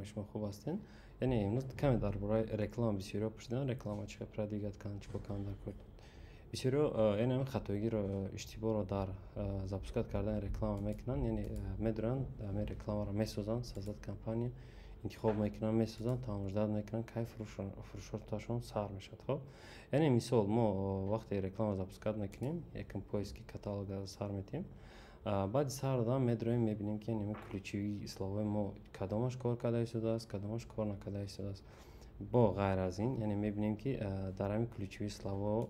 Ҳамаи шумо хуб ҳастед. Яъне имрӯз каме дар бораи реклама бисёриҳо пурсиданд, реклама чӣ хел продвигать кунанд, чӣ кор кунанд дар кор. Бисёриҳо яъне ҳамин хатоигиро, иштибоҳро дар запускать кардани реклама мекунанд, яъне медуранд, ҳамин рекламаро месозанд, создать кампания интихоб мекунанд, месозанд, тамом, ждать мекунанд, кай фурӯшоташон сар мешавад. Хоб, яъне мисол мо вақте реклама запускать мекунем, якм поиски каталога сар метиҳем. Баъди сар додан медроем, мебинем, ки яъне ключевые словои мо кадомаш кор карда истодааст, кадомаш кор накарда истодааст. Бо ғайр аз ин, яъне мебинем, ки дар ҳамин ключевые слова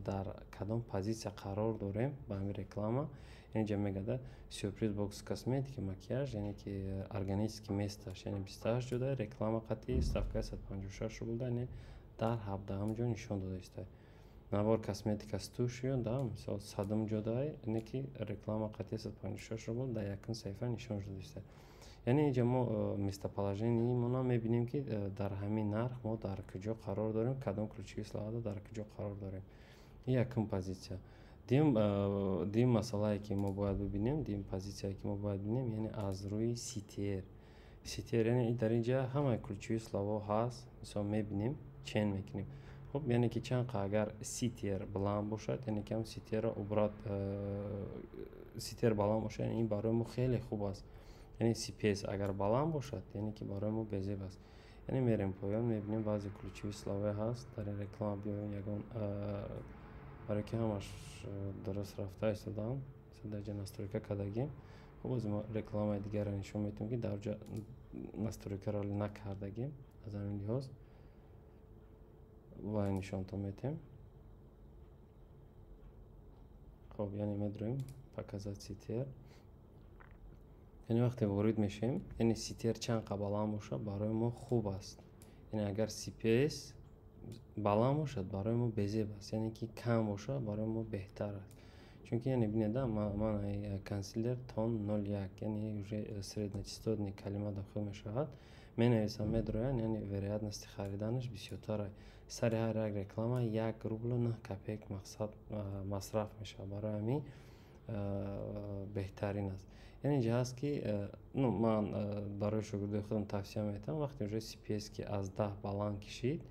дар кадом позитсия қарор дорем ба ҳамин реклама. Инҷа мегӯяд сюрприз бокс косметика, макияж, яъне ки органический месташ, яъне 28 ҷода, реклама қатъи ставкаи 156 рубл, яъне дар 17-ум ҷо нишон дода истодааст. Набор косметика с тушью, да, мисол, 100-ум ҷода, яъне ки реклама қатъи 156 рубл дар якум саҳифа нишон дода истодааст. Яъне инҷа мо местоположении мона мебинем, ки дар ҳамин нарх мо дар куҷо қарор дорем, кадом ключевые слова дар куҷо қарор дорем. Ин якум позитсия. Дуюм масъалае, ки мо бояд бибинем, дуюм позитсияе, ки мо бояд бибинем, яъне аз рӯи CTR. CTR, яъне дар инҷа ҳамаи ключевые слова ҳаст, мисол, мебинем, чен мекунем. Хуб, яъне ки чанд қа агар CTR баланд бошад, яъне ки ҳам CTR-ро убрать, CTR баланд бошад, яъне ин барои мо хеле хуб аст. Яъне CPS агар баланд бошад, яъне ки барои мо безеб аст. Яъне мерем поён, мебинем, баъзе ключевые слова ҳаст дар ин реклама. Биёем ягон, барои ки ҳамаш дуруст рафта истодаам, дар ҷа настройка кардагим. Хуб, боз мо рекламаи дигарро нишон медиҳем, ки дар ҷа настройкаро накардагим, аз ҳамин лиҳоз вай нишонтон медиҳем. Хоб, яъне медроем показать CTR. Яъне вақте ворид мешавем, яъне CTR чанд қа баланд бошад, барои мо хуб аст. Яъне агар CPS баланд бошад, барои мо безеб аст, яъне ки кам бошад, барои мо беҳтар аст. Чунки, яъне бинед, ман консилер тон 01, яъне уже среднечастотный калима дохил мешавад, менависам, медроянд, яъне вероятности хариданаш бисёртар аст. Сари ҳар як реклама 1 рублу 9 копеек мақсад масраф мешавад, барои ҳамин беҳтарин аст. Яъне инҷа ҳаст, ки ну ман барои шогирдои худам тавсия медиҳам, вақте уже CPS ки аз 10 баланд кишид,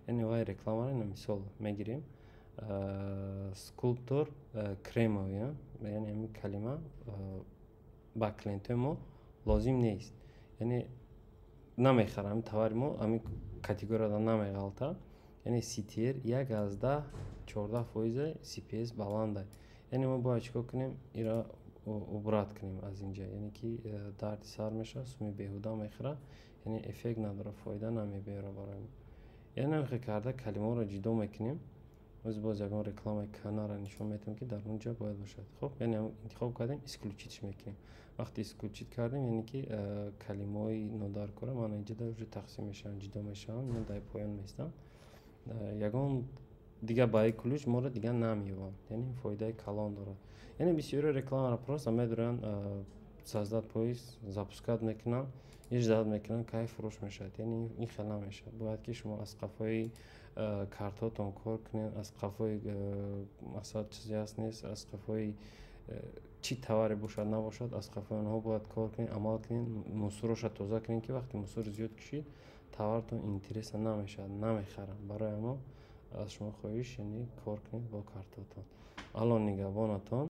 яъне вай рекламаро, мисол мегирем, скульптор кремовый, яъне ҳамин калима ба клиентҳои мо лозим нест, яъне намехарад, ҳамин товари мо ҳамин категорияда намеғалтад. Яъне CTR 1,14 фоиза, CPS баланда. Яъне мо бояд чӣ кор кунем? Ира убрать кунем аз инҷа, яъне ки дарди сар мешавад, суми беҳуда мехӯрад, яъне эффект надорад, фоида намебиёрад барои мо. Яъне ҳамин карда калимаҳоро ҷудо мекунем. Боз ягон рекламаи каналро нишон медиҳем, ки дар он ҷо бояд бошад. Хуб, яъне интихоб кардем, исключить мекунем. Вақте исключить кардем, яъне ки калимаҳои нодаркора мана инҷа уже тақсим мешаванд, ҷудо мешаванд, дар поён меистанд, ягон дигар ба ин ключ моро дигар намеёбанд. Яъне фоидаи калон дорад. Яъне бисёри рекламаро просто медоранд, создать поиск, запускать мекунанд, ждать мекунанд, кай фурӯш мешавад. Яъне ин хел намешавад. Бояд ки шумо аз қафои картҳотон кор кунед, аз қафои мақсад чизе ҳаст нест, аз қафои чӣ товаре бошад набошад, аз қафои онҳо бояд кор кунед, амал кунед, мусороша тоза кунед, ки вақте мусор зиёд кушид, товартон интереса намешавад, намехаранд. Барои ҳамон аз шумо хоҳиш, яъне кор кунед бо картҳотон. Алло нигаҳбонатон.